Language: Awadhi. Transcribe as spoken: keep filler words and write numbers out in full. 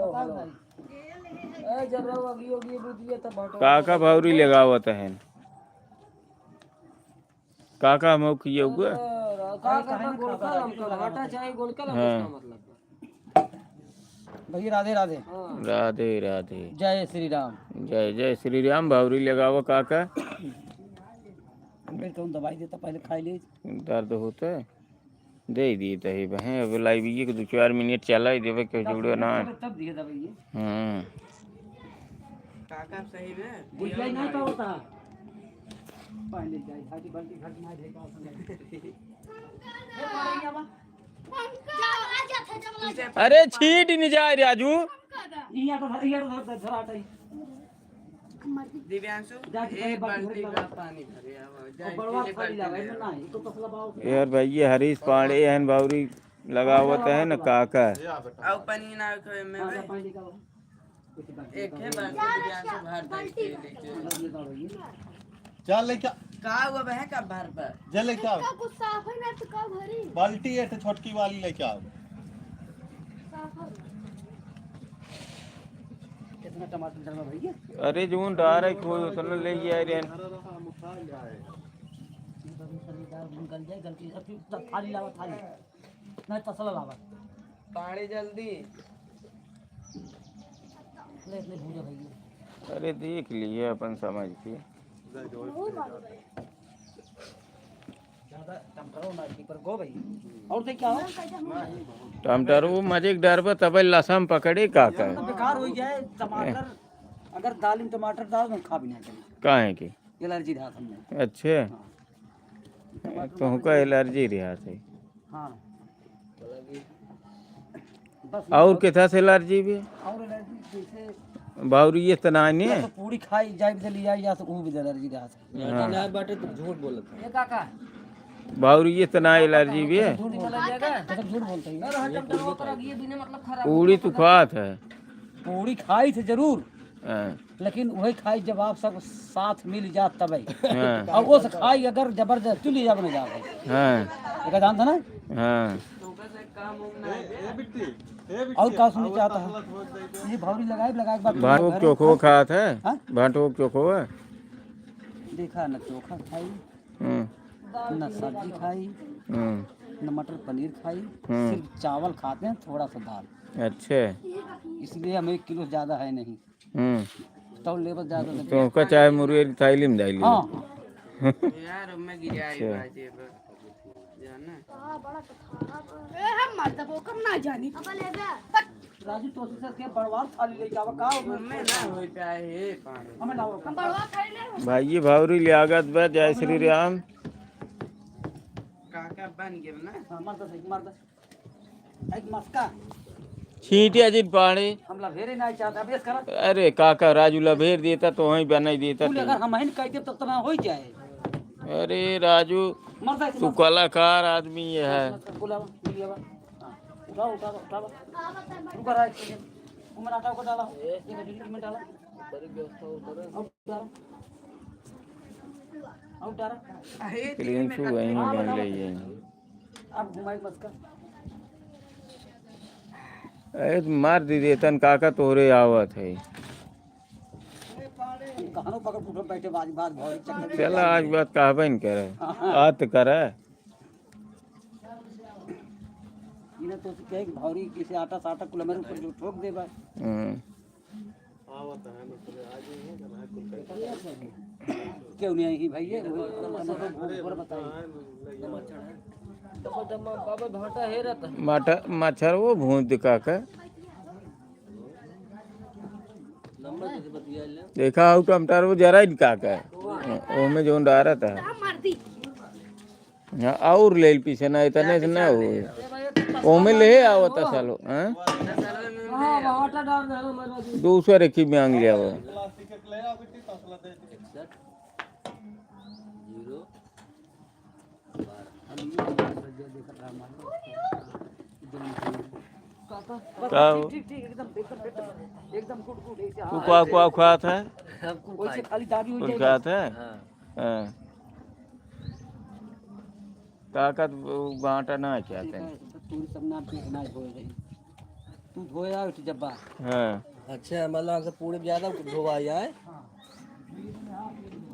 ए, जब रहो अगियो, अगियो बुझिए, तब बाटो। काका भौरी लगावत हैं। काका हम किए हुए। काका का गोलका लमका, भाटा चाहे गोलका लमका, हाँ। इसका मतलब। भैया, राधे राधे। हाँ। राधे राधे। जय श्री राम। जय जय श्री राम। भौरी लगावा काका। फिर कौन दवाई देता, पहले खाई ले। दर्द होता है। दे दिए तही बहें, अब लाइबिये के दो चार मिनट चला ही देवे के जुड़े ना। तब दिए दवाई। हम्म। काका सही में बुझाई नहीं पावता। पहले जाए, खाली बाल्टी घर में देखा। अरे छीट नहीं जाए राजू। इहाँ तो धर, इहाँ तो धर, धर, धर, धर। दिव्यांशु, जाके एक पहले बाल्टी बाल्टी का भर पानी भरे आवा, और जाए बड़वा पहले खाली बाल्टी लावा, ले एमे आवा। ना, ये तो तसला बाव। यार भाई, ये हरीश पांडे हैं, भौरी लगावत है ना काका। आओ पानी ना खाए में हाँ, भाई। पानी का वो। कुछ बाल्टी एक का है वो। बाल्टी, दिव्यांशु भर दे बाल्टी। के लेके। मतलब ये का भाई। चल लेके आ। का हुआ बहन का भर पर? जा लेके आ। इसका कुछ साफ है ना तो का भरी? बाल्टी है तो छोटकी वाली लेके आओ। साफ है। कितना टमाटर डलवा भैया? अरे, जौन डारे कोई उतना ले ही आए रहे। गल जाए, गलती से फिर थाली लावा, थाली। नहीं, तसला लावा। पानी जल्दी। ले, ले, भूजा भैया। अरे, देख लिए अपन समझ के। ज्यादा टमाटरो ना की पर गो भाई। और से क्या हो? टमाटर वो मजे के डर पर तबे लसम पकड़े का ये का? तो बेकार हो जाए टमाटर। अगर दाल में टमाटर डाल तो खा भी नहीं करी। काहे के? एलर्जी रहा हमने। अच्छे। हाँ। तुमका एलर्जी रहा थे। हाँ। बस और केथा से एलर्जी भी? और एलर्जी जैसे बाउरी ये तना ने? या तो पूरी खाई जाए भी ले आई, या तो ऊ भी एलर्जी रहा था। हाँ। ना बाटे तो झूठ बोलत है। ये काका? बाउरी ये तना एलर्जी भी है? झूठ बोला जाएगा? तो झूठ बोलते हैं। अरे हाँ, टमाटर वो कर ये बिना मतलब खराब पूरी तो खात है। पूरी खाई थे जरूर। हाँ। लेकिन वही खाई जब आप सब साथ मिल जात तबे। हाँ। और वो से खाई अगर जबरदस्ती ले जावे ना जावे। हाँ। एका जानता ना? हाँ। और का सुनना चाहता है? ये भौरी लगाए, लगाए के बाद भांटो घर चोखो खात है? हाँ? भांटो चोखो है? देखा न चोखा खाई, हम्म। न सब्जी खाई, हम्म। न मटर पनीर खाई, हम्म। सिर्फ चावल खाते हैं, थोड़ा सा दाल। अच्छा। इसलिए हम एक किलो से ज्यादा है नहीं। हम्म। तौल लेबे ज्यादा लगे। तो ओका चाहे मुर्गे की थाली में डाल ली। हाँ। यार, मैं गिरा अच्छा। बाजे पर। जाना। ए, हम मर तब ओकर ना जानी। राजू, तो से के बड़वार थाली लेके आवा, का हो? हमें ना होई पाए, हे पानी। हमें लाओ। हम बड़वार थाली ले। भाई, ये भौरी लियागत बा, जय श्री राम। काका बन गए ना? हाँ, मर दे, मर दे। एक मस्का। छींटिया जिन पाड़े। हम लभेरे नहीं चाहते, अब ये करा। अरे काका राजू लभेर देता तो वहीं बनाई देता तू तू। अगर हम ही कह दे तो तना हो ही जाए। अरे राजू, मरता है तू मरता। कलाकार आदमी ये है। बुलावा, बुलावा। हाँ, उठावा, उठावा, उठावा। रुका रहा एक सेकंड। उमर आटा को डाला। एक मिनट में डाला। और डाला। और डाला। प्रियंशु वहीं में बन रही है। अब घुमाई मत कर। अरे, तो मार दी देतन काका, तोहरे आवत है। कहानो पकड़ उठो, बैठे बाज, बाज भौरी चक्कर में चला, आज बात कहबे न करे। हाँ, हाँ। आत करे। इन्हें तो कहे कि भौरी किसे आटा साटा कुल मेरे ऊपर जो ठोक दे बा। हम्म। क्यों नहीं आई भाई, ये ऊपर बताइए। बाबा भाटा है रहता। माटा, मच्छर वो भूत दिखा के। देखा हो टमाटर वो जरा ही दिखा के। ओमे जोन डारा था। हाँ, और ले पीछे ना, इतने से ना हो। ओमे ले आवत सालो, हाँ? दूसरे की मांग लिया वो। का हो? ठीक, ठीक, एकदम, एकदम, एकदम, एकदम गुड, गुड, ऐसे, तू हाँ, का, ऐसे। का खात है? कुछ खाली दाढ़ी हो कुछ जाएगी। खात है? हाँ। हाँ। काका, वो बांटा ना चाहते हैं। ठीक है, तो पूरी सब नाम पे इतना ही हो गई। तू धोए आओ, तू जब्बा। हाँ। अच्छा, मतलब हमसे पूरे ज्यादा धोवा आए।